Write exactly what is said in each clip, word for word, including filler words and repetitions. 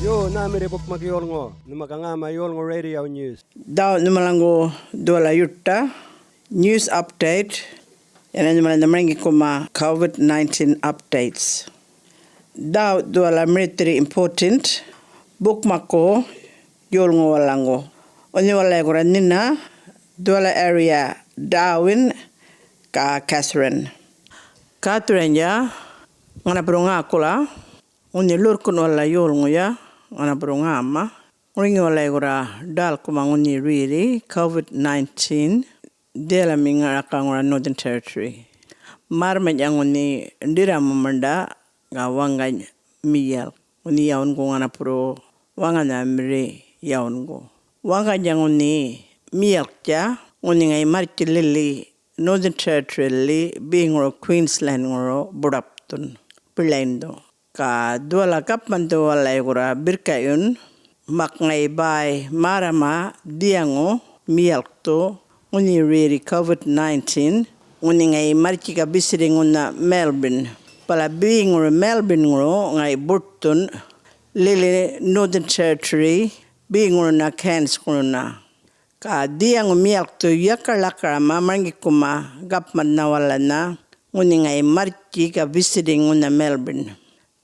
Yo, nhämirri bukmak yolŋu, nhuma ga ŋäma yolŋu radio news. Dhaw nhumalaŋgu dhuwala yuṭa, news update, yana nhumala marŋgikuma covid nineteen updates. Dhaw dhuwala mirithirri important, bukmakku yolŋu walaŋgu. Ŋunhi walay gurra nhina, dhuwala area Darwin, ga Catherine. Catherine-dja, ŋanapurru ŋäkula, ŋunhi ḻurrkun wala yolŋuya, ŋanapurru ŋäma. Ŋuriŋi walay gurra ḏälkuma ŋunhi rerri covid nineteen, dhiyalami ŋarakaŋura Northern Territory. Märrmanydja ŋunhi ḏirramu maṉḏa ga waŋgany miyalk, ŋunhi yawungu ŋanapurru waŋanhamirri yawungu. Waŋganydja ŋunhi miyalkdja, ŋunhi ŋayi marrtji lili Northern Territory-li beŋuru Queensland-ŋuru buḏapthun biḻaynydhu. Ga dhuwala gapmandhu walay gurra birrka'yun, mak ŋayi bäy märrama dhiyaŋu miyalkthu ŋunhi rerri covid nineteen, ŋunhi ŋayi marrtji ga bisirri ŋunha Melbourne. Bala beŋuru Melbourne-ŋuru ŋayi buṯthun lili Northern Territory beŋuruna Cairns-ŋuruna. Ga dhiyaŋu miyalkthu yaka ḻakarama marŋgikuma gapmandhana walanha, ŋunhi ŋayi marrtji ga bisirri ŋunha Melbourne.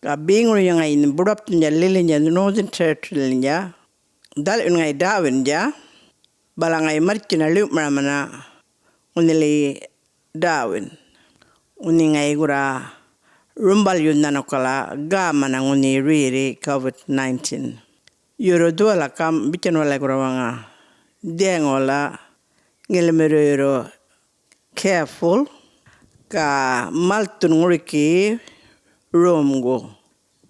Ga beŋuruya ŋayi buḏapthundja lilindja Northern Territory-lindja, dhal'yun ŋayi Darwin-dja, bala ŋayi marrtjina ḻiw'maramana ŋunhili Darwin. Ŋunhi ŋayi gurra rumbalyu nhanukala gämana ŋunhi rerri covid nineteen. Yurru dhuwala gam bitjan walay gurra waŋa, dhiyaŋu wala ŋilimirru yurru careful, ga malthun ŋuriki romgu,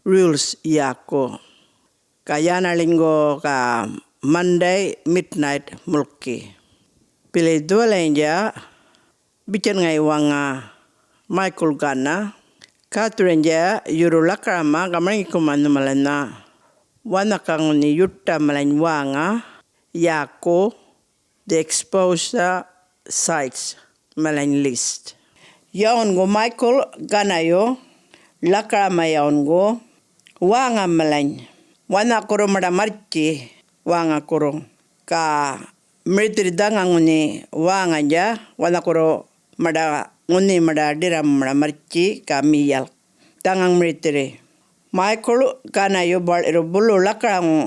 rules yäku. Ga yänaḻinygu ga Monday midnight mulki. Bili dhuwalaynydja bitjan ŋayi waŋa Michael Gunner, Catherine-dja yurru ḻakarama ga marŋgikuma nhumalanha, wanhaka ŋunhi yuṯa malany wäŋa yäku, the exposure sites malany list. Yawungu Michael Gunner-yu ḻakarama yawungu wäŋa malany, wanhakurru maṉḏa marrtji wäŋakurru, ga mirithirri dhaŋa ŋunhi wäŋandja, wanhakurru maṉḏa ŋunhi maṉḏa ḏirramu maṉḏa marrtji ga miyalk. Dhaŋaŋ mirithirri. Michael Gunner-yu baḻirru bulu ḻakaraŋu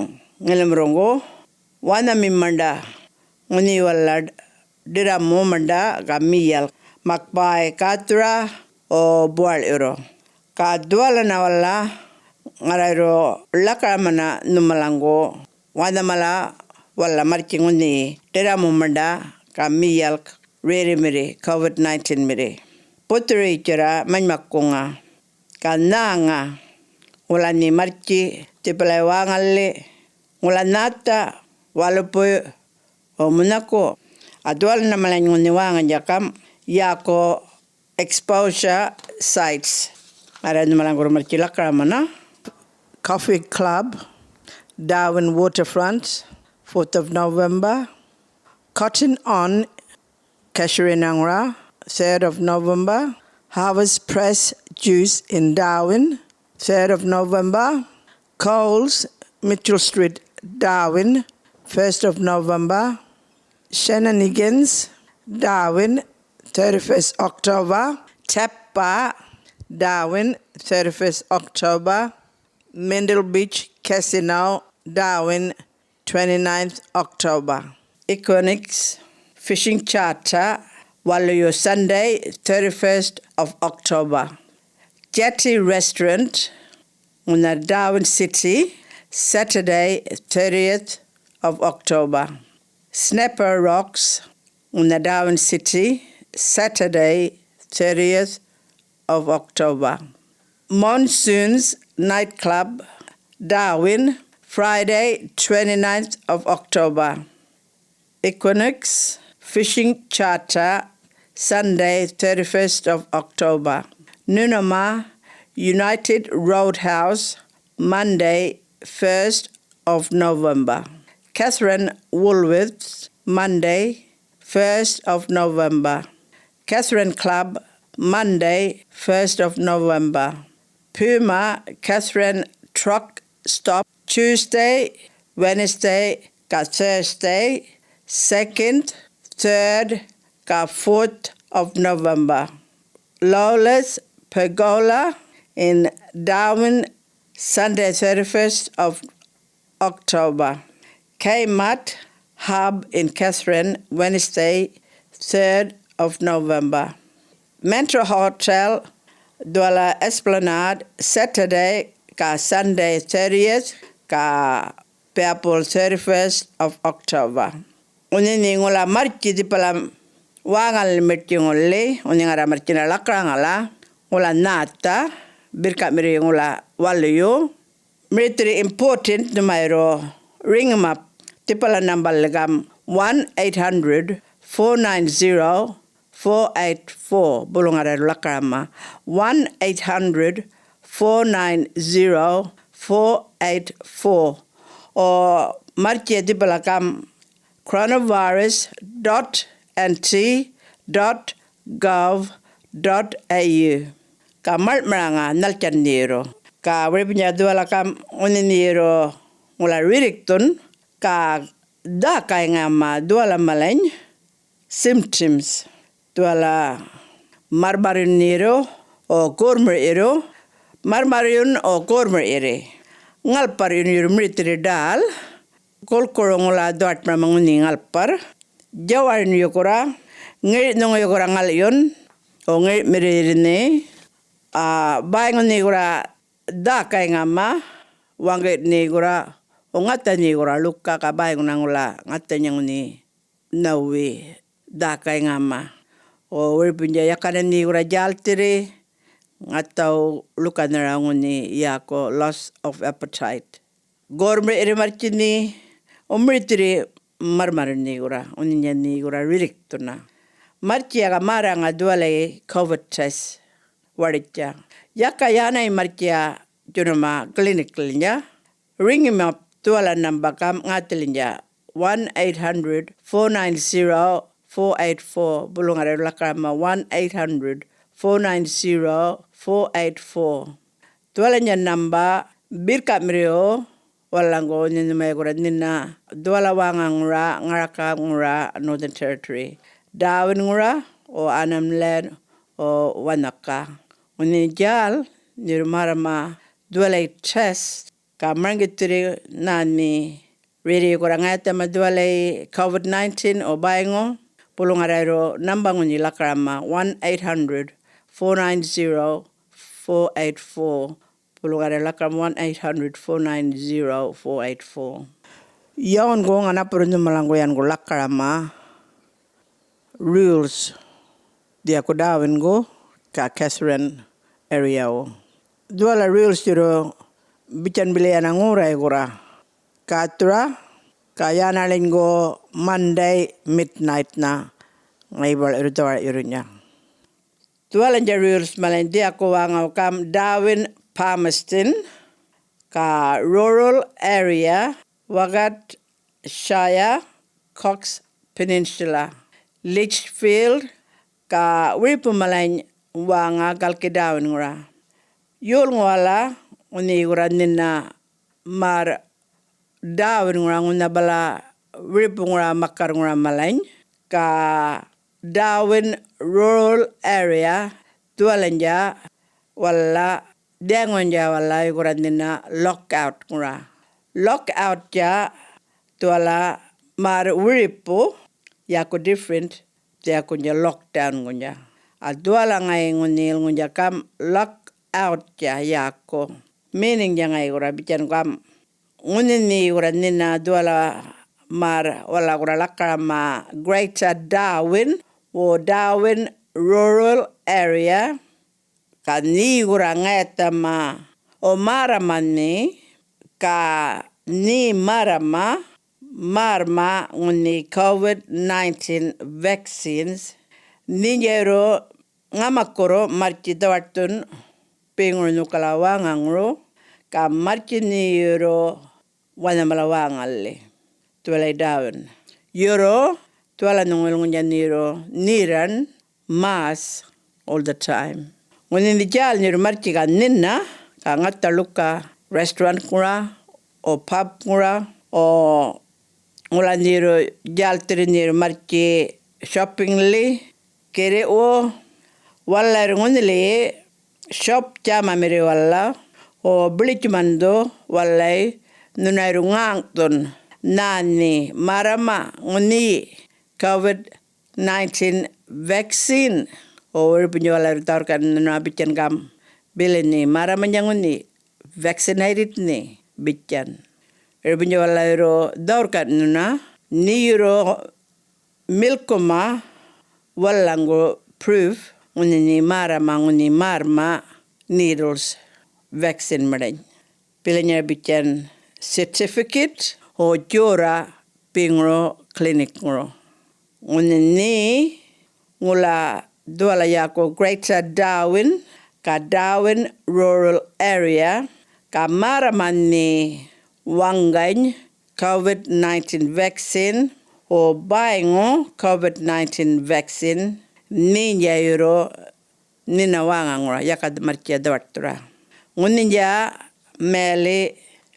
ŋilimirruŋgu, wanhami maṉḏa ŋunhi wala ḏirramu maṉḏa ga miyalk, mak bäy gathura o buwaḻ'yurru. Ga dhuwalana wala ŋarrayurru ḻakaramana nhumalaŋgu, wanhamala wala marrtji ŋunhi ḏirramu maṉḏa ga miyalk rerrimirri, covid nineteen-mirri. Buthuriyitjarra manymakkuŋa. Ga nhäŋa, ŋula nhe marrtji dhipalay wäŋalli, ŋula nhätha, walupuy, o munhaku, ga dhuwalana malany ŋunhi wäŋandja gam, yäku exposure sites. Ŋarra nhumalaŋgurru marrtji ḻakaramana. Coffee Club, Darwin Waterfront, fourth of November. Cotton On, Casuarinaŋura, third of November. Harvest Press Juice in Darwin, third of November. Coles, Mitchell Street, Darwin, first of November. Shenanigans, Darwin, thirty-first October. Teppa, Darwin, thirty-first October. Mendel Beach Casino, Darwin, twenty-ninth October. Equinix Fishing Charter, waluyu Sunday, thirty-first of October. Jetty Restaurant, ŋunha Darwin City, Saturday, thirtieth of October. Snapper Rocks, ŋunha Darwin City, Saturday, thirtieth of October. Monsoons Nightclub, Darwin, Friday, twenty-ninth of October. Equinox Fishing Charter, Sunday, thirty-first of October. Nunoma United Roadhouse, Monday, first of November. Catherine Woolworths, Monday, first of November. Catherine Club, Monday, first of November. Puma Catherine Truck Stop, Tuesday, Wednesday, ka Thursday, second, third, ka fourth of November. Lawless Pergola in Darwin, Sunday, thirty-first of October. Kmart Hub in Katherine, Wednesday, third of November. Metro Hotel, Douala Esplanade, Saturday ka Sunday, thirtieth ka biyapul thirty-first of October. Ŋunhi nhe ŋula marrtji dhipala wäŋalil mirrtji ŋuli, ŋunhi ŋarra marrtjina lakaraŋala, ŋula nhätha, birrkaꞌmirri ŋula waluyu, mirithirri important, nhuma yurru riŋimap dhipala nambalil gam, one eight hundred, four nine zero, four eight four, bulu ŋarra yurru lakarama, one eight hundred, four nine zero, four eight four. O marrtji dhipala gam, coronavirus dot N T dot gov dot A U. Ga maḻŋꞌmaraŋa nhaltjan nhe yurru. Ga wiripuynydja dhuwala gam ŋunhi nhe yurru ŋula rirrikthun, ga dhäkayŋama dhuwala malany symptoms. Dhuwala marrmarryun yurru, o gormir yurru, marrmarryun o gormir yurri. Ŋalparryun yurru mirithirri ḏäl, gulkuru ŋula dhuwatmaraman ŋunhi ŋalpar. Djawarun yukura, ŋirnhuŋ yukura ŋalꞌyun, o ŋirmirri nhe, a, bäy ŋunhi gurra dhäkayŋama, waŋgirr nhe gurra, o ŋatha nhe gurra ḻuka, ga bäy ŋunha ŋula ŋathanya ŋunhi nhawuy dhäkayŋama. O wiripuynydja yakana nhe gurra djälthirri, ŋathaw ḻukanharaw ŋunhi yäku loss of appetite. Gormir yurri marrtji nhe, o mirithirri marrmarryun nhe gurra, ŋunhi nhe gurra rirrikthuna. Marrtji yaka märraŋa dhuwalayi covid test warritja. Yaka yänay marrtjiya djunuma clinicalnydja, riŋimap dhuwala namba gam ŋäthiliynydja, one eight hundred, four nine zero, four eight four, bulu ŋarra yurru lakarama, one eight hundred, four nine zero, four eight four. Dhuwalanya namba birrkaꞌmirriyu, walalaŋgu ŋunhi nhumay gurra nhina dhuwala wäŋa ŋura, ŋarakaram ŋura, Northern Territory, Darwin ŋura, o Arnhem Land, o Wanaka. Ŋunhi djäl nhe yurru märrama dhuwalayi test, ga marŋgithirri nhämi rerri gurra ŋayathama dhuwalayi covid nineteen o bäyŋu, bulu ŋarra yurru namba ŋunhi lakarama, one eight hundred, four nine zero, four eight four. Bulu ŋarra lakaram, one eight hundred, four nine zero, four eight four. Yawungu ŋanapurru nhumalaŋgu yangu lakarama rules dhiyaku Darwingu ga Katherine areawu. Dhuwala rules yurru bitjan bili yana ŋurray gurra gathurra, ga yänaḻinygu Monday midnight-na ŋayi baḻ yurru dhawarꞌyurrunya. Dhuwalanya rules malany dhiyaku wäŋaw gam Darwin, Palmerston, ga rural area, Waggatshire, Cox Peninsula, Lichfield, ga wiripu malany wäŋa galki Darwin ŋura. Yolŋuwala ŋunhi gurra nhina märr Darwin ŋura ŋunha bala wiripu ŋura makarr ŋura malany, ga Darwin rural area dhuwalanya wala dhiyaŋuwuynydja wala yurru gurra nhina lockout ŋura. Lockout-tja dhuwala märr wiripu, yaku different, dhiyakunydja lockdown-ŋunydja. A dhuwala ŋayi ŋunhi yulŋuynydja gam lockout-tja yaku. Meaning-dja ŋayi gurra bitjan gam, ŋunhi nhe gurra nhina dhuwala märr wala gurra lakarama Greater Darwin, wo Darwin rural area, ga nhe gurra ŋayathama, o märrama nhe, ga nhe märrama, märrma ŋunhi covid nineteen vaccines, nhinydja yurru ŋamakurru marrtji dhawaṯthun beŋur nhukala wäŋaŋuru, ga marrtji nhe yurru wanhamala wäŋalli. Dhuwalayi Darwin. Yurru dhuwala nhuŋu yulŋuynydja nhe yurru nhirran mask all the time. Ŋunhi nhe djäl nhe yurru marrtji ga nhina, ga ŋatha ḻuka restaurant-ŋura, o pub-ŋura, o ŋula nhe yurru djälthirr nhe yurru marrtji shopping-li, girriꞌwu, walayurr ŋunhiliyi shop djämamirriwala, o biḻitjuman dhu walay nhunayurru ŋäŋꞌthun nhänhi märrama ŋunhiyi Covid nineteen vaccine. O wiripuynydja walayurr dhä-warrkaꞌ nhuna bitjan, gam, bili nhe märramanya ŋunhi vaccinated nhe bitjan. Wiripuynydja walayurr dhä-warrkaꞌ nhuna nhe yurru milkuma walalaŋgu proof ŋunhi nhe märrama ŋunhi märrma needles vaccine maṉḏany. Bilanyara bitjan certificate o djorra beŋuru clinic-ŋuru. Ŋunhi nhe ŋula dhuwala yäku Greater Darwin, ga Darwin Rural Area, ga märrama nhe waŋgany Covid nineteen vaccine, o bäyŋu Covid nineteen vaccine, nhenydja yurru nhina wäŋaŋura yaka marrtjiya dhawaṯthurra. Ŋunhinydja mayali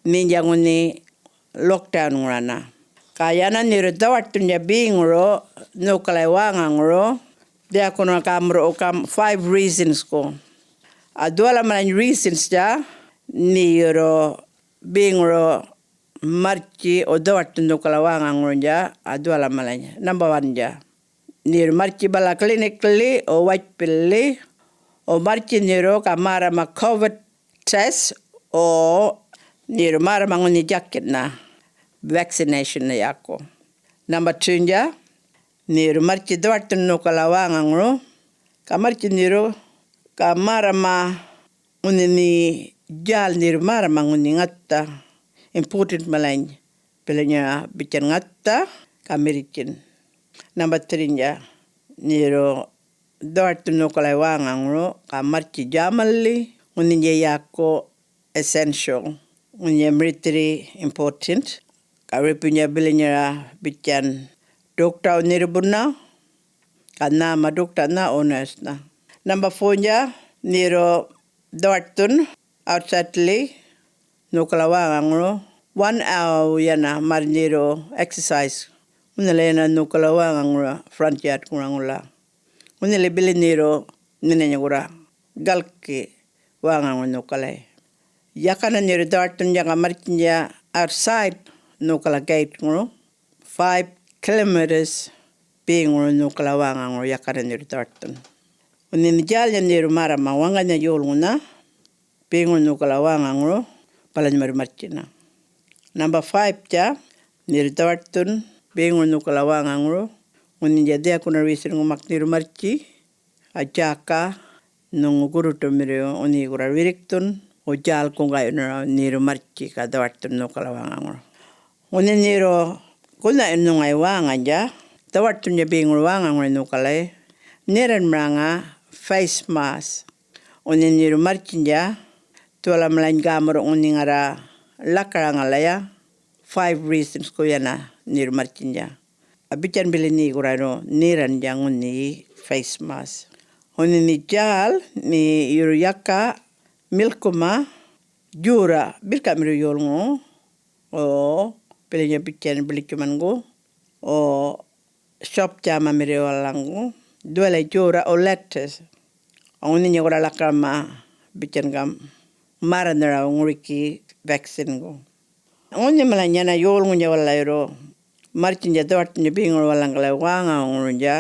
nhenydja ŋunhi lockdown-ŋurana. Ga yana nhe yurru dhawaṯthunydja beŋuru nhukalay wäŋaŋuru, dhiyakuna gämurru gam five reasons-ku. A dhuwala malany reasons-dja nhe yurru beŋuru marrtji o dhawaṯthun nhukala wäŋaŋuruynydja, a dhuwala malany. Number one-dja, nhe yurru marrtji bala clinic-li o wajpilli, o marrtji nhe yurru ga märrama Covid test, o nhe yurru märrama ŋunhi djakitna, vaccination-na yäku. Number two-ndja, nhe yurru marrtji dhawaṯthun nhukala wäŋaŋuru, ga marrtji nhe yurru ga märrama ŋunhi nhe djäl nhe yurru märrama ŋunhi ŋatha, important malany, bilanyara bitjan ŋatha ga mirritjin. Number three-ndja, nhe yurru dhawaṯthun nhukalay wäŋaŋuru ga marrtji djämalli, ŋunhinydja yäku essential, ŋunhinydja mirithirri important, ga wiripuynydja bilanyara bitjan ḏuktaw nhirribunna, ga nhäma ḏuktanha o nurse-nha. Number four-ndja, nhe yurru dhawaṯthun outside-li nhukala wäŋaŋuru one hour yana, marr nhe yurru exercise, ŋunhila yana nhukala wäŋaŋuru front yard-ŋura ŋula. Ŋunhili bili nhe yurru nhinany gurra galki wäŋaŋur nhukalay. Yakana nhe yurru dhawaṯthun yaka marrtjinydja outside nhukala gate-ŋuru, five kilometres beŋuru nhukala wäŋaŋuru, yakana nhe yurru dhawaṯthun. Ŋunhi nhe djälnydja nhe yurru märrama waŋganydja yolŋunha beŋuru nhukala wäŋaŋuru, balany marr marrtjina. Number five-dja, nhe yurru dhawaṯthun beŋuru nhukala wäŋaŋuru, ŋunhinydja dhiyakuna reason-ŋu mak nhe yurru marrtji, a djäka nhuŋu gurruṯumirriw ŋunhi gurra rirrikthun, o djäl guŋgayunaraw nhe yurru marrtji ga dhawaṯthun nhukala wäŋaŋuru. Ŋunhi nhe yurru gunha'yun nhuŋay wäŋanydja dhawaṯthunydja beŋuru wäŋaŋuruy nhukalay, nherranmaraŋa face mask. Ŋunhi nhe yurru marrtjinydja, dhuwala malany gämurru ŋunhi ŋarra lakaraŋalaya, five reasons-ku yana nhe yurru marrtjinydja. A bitjan bili nhe gurra yurru nherrandja ŋunhi face mask. Ŋunhi nhe djäl nhe yurru yaka milkuma djorra birrka'mirriw yolŋu, o bilanya bitjan biḻitjumangu, o shop djämamirriwalaŋgu, dhuwalay djorra o lettuce. Ŋunhi nhe gurra lakarama bitjan gam märranharaw ŋuriki vaccine-gu. Ŋunhi malany yana yolŋuynydja wala yurru marrtjinydja dhawaṯthunydja beŋuru walalaŋgalay wäŋaŋuruynydja,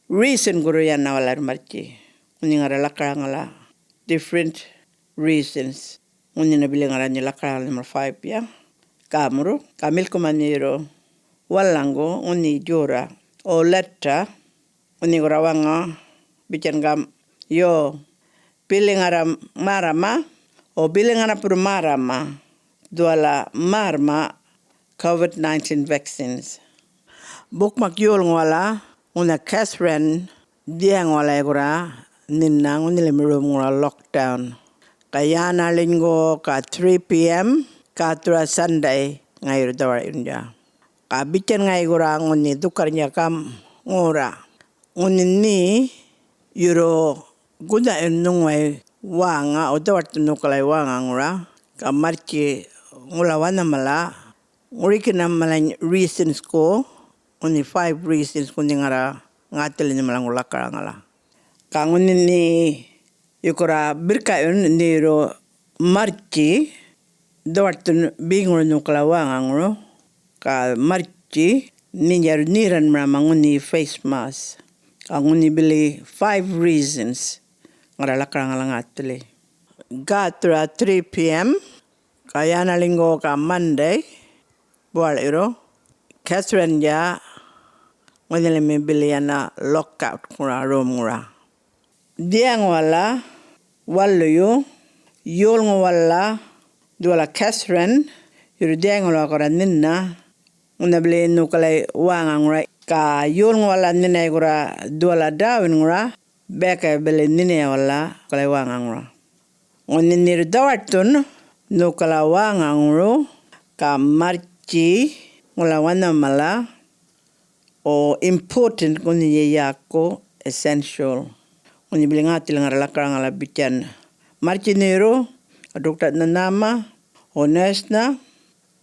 reason-gurru yana wala yurru marrtji. Ŋunhi ŋarra lakaraŋala different reasons. Ŋunhina bili ŋarra nhe lakaraŋala number five-ya. Gämurru, ga milkuma nhe yurru walalaŋgu ŋunhi djorra, o letter, ŋunhi gurra waŋa bitjan gam, yo, bili ŋarra märrama, o bili ŋanapurru märrama, dhuwala märrma Covid nineteen vaccines. Bukmak yolŋu wala ŋunha Catherine Dhiyaŋ walay gurra nhina ŋunhilimi romŋura lockdown. Ga yänhaḻinygu ga three P M gäthurra Sunday ŋayi yurru dhawar'yundja. Ga bitjan ŋayi gurra ŋunhi dhukarrnydja gam ŋurra, ŋunhi nhe yurru gunha'yun nhuŋuway wäŋa, o dhawaṯthun nhukalay wäŋaŋura, ga marrtji ŋula wanhamala, ŋurikinam malany reasons-ku, ŋunhi five reasons ŋunhi ŋarra ŋäthiliny malaŋgu lakaraŋala. Ga ŋunhi nhe yukurra birrka'yun nhe yurru marrtji, dhawaṯthun beŋuru nhukala wäŋaŋuru, ga marrtji nhinjam yurru nhirranmarama ŋunhi face mask. Ga ŋunhi bili five reasons ŋarra lakaraŋala ŋäthili. Gäthura three P M, ga yänaliŋgu ga Monday, buwaḻiru, Catherine-dja ŋunhilimi bili yana lockout-ŋura, room-ŋura. Dhiyaŋuwala waluyu, yolŋuwala dhuwala Catherine, yurru dhiyaŋuwala gurra nhinna, ŋunha bili nukalay wäŋaŋura, ga yolŋuwala nhinay gurra dhuwala Darwin-ŋura, biyakay bili nhinaya wala nukalay wäŋaŋura. Ŋunhi nhe yurru dhawaṯthun nukala wäŋaŋuru, ga marrtji ŋula wanhamala, o important ŋunhi yäku essential. Ŋunhi bili ŋäthil ŋarra lakaraŋala bitjan. Marrtji nhe yurru, ga ḏuktaꞌnha nhäma, o nurse-nha,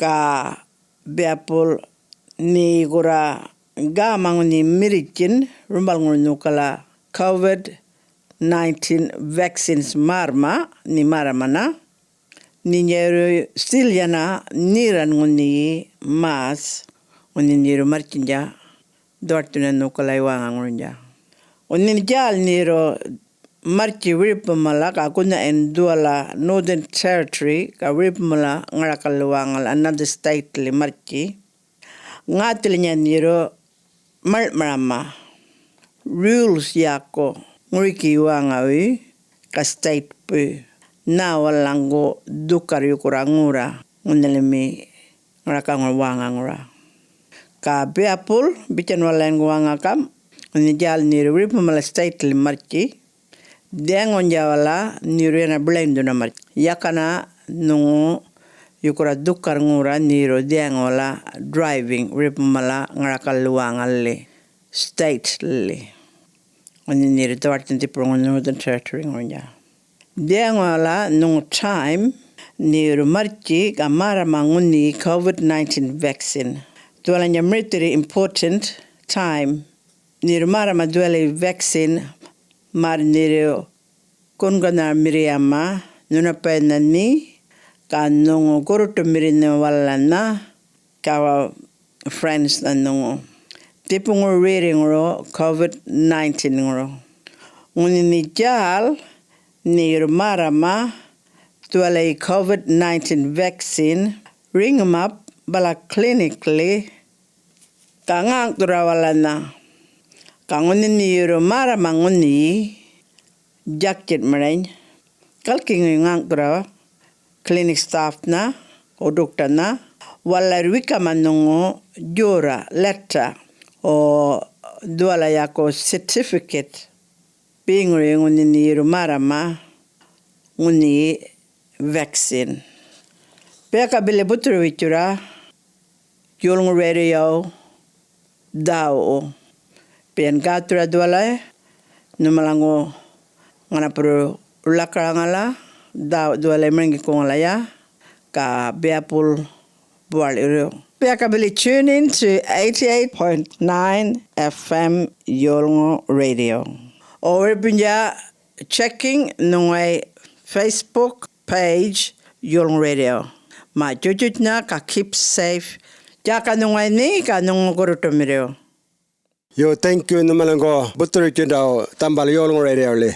ga biyapul nhe gurra gäma ŋunhi mirritjin rumbalŋur nukala covid nineteen vaccines märrma, nhe märramana. Nhinjam yurru still yana nhirran ŋunhi mask, ŋunhi nhe yurru marrtjinydja dhawaṯthuna nukalay wäŋaŋurunydja. Ŋunhi djäl nhe yurru marrtji wiripmamala, ga gunhaꞌyun dhuwala Northern Territory, ga wiripmamala ŋarakal wäŋala another state-li marrtji. Ŋäthilinya nhe yurru maḻŋ'marama, rules yäku ŋuriki wäŋawuy, ga state-buy, nhä walalaŋgu dhukar yukurra ŋurra ŋunhilimi ŋarakaŋur wäŋaŋura. Ga biyapul bitjan walalaŋgu wäŋa gamꞌ, ŋunhi djäl nhe yurru wiripmamala state-li marrtji, dhiyaŋuwuynydja wala nhe yurru yana biḻaynydhuna marrtji. Yakana nhuŋu yukurra dhukar ŋurra nhe yurru dhiyaŋuwala driving wiripmamala ŋarakal wäŋali, state-li. Ŋunhi nhe yurru dhawaṯthun dhipurŋur Northern Territory-ŋurunydja. Dhiyaŋuwala nhuŋu time nhe yurru marrtji ga märrama ŋunhi covid nineteen vaccine. Dhuwalanya mirithirri important time. Nhe yurru märrama dhuwali vaccine, märr nhe yurru gunganharamirriyama, nhunapayinha nhe, ga nhuŋu gurruṯumirrinha walalana, ga friends-nha nhuŋu. Dhipuŋur rerriŋuru covid nineteen-ŋuru. Ŋunhi nhe djäl nhe yurru märrama dhuwalayi covid nineteen vaccine, riŋmap bala clinic-li, ga ŋäŋ'thurra walanha. Ga ŋunhi nhe yurru märrama ŋunhi djäkjin'marany, galkiŋuy ŋäŋ'thurra clinic staff-nha, o ḏuktanha, wala yurru wekama nhuŋu djorra, letter, o dhuwala yäku certificate, beŋuryuy ŋunhi nhe yurru märrama ŋunhi vaccine. Biyaka bili buthurwitjurra, Yolŋu Radio dhäwuwu. Biyan gäthurra dhuwalay, nhumalaŋgu ŋanapurru lakaraŋala, dhäwu dhuwalay marŋgikuŋalaya, ga biyapul buwaḻirru. Biyaka bili tune in to eighty-eight point nine F M Yolŋu Radio. O wiripindja checking nhuŋuway Facebook page Yolŋu Radio. Mä jutjutjnha ga keep safe. Djäka nhuŋuway nhe ga nhuŋu gurruṯumirriw. Yo, thank you, nhumalaŋgu buthurutjindaw dhambal Yolŋu Radio-li.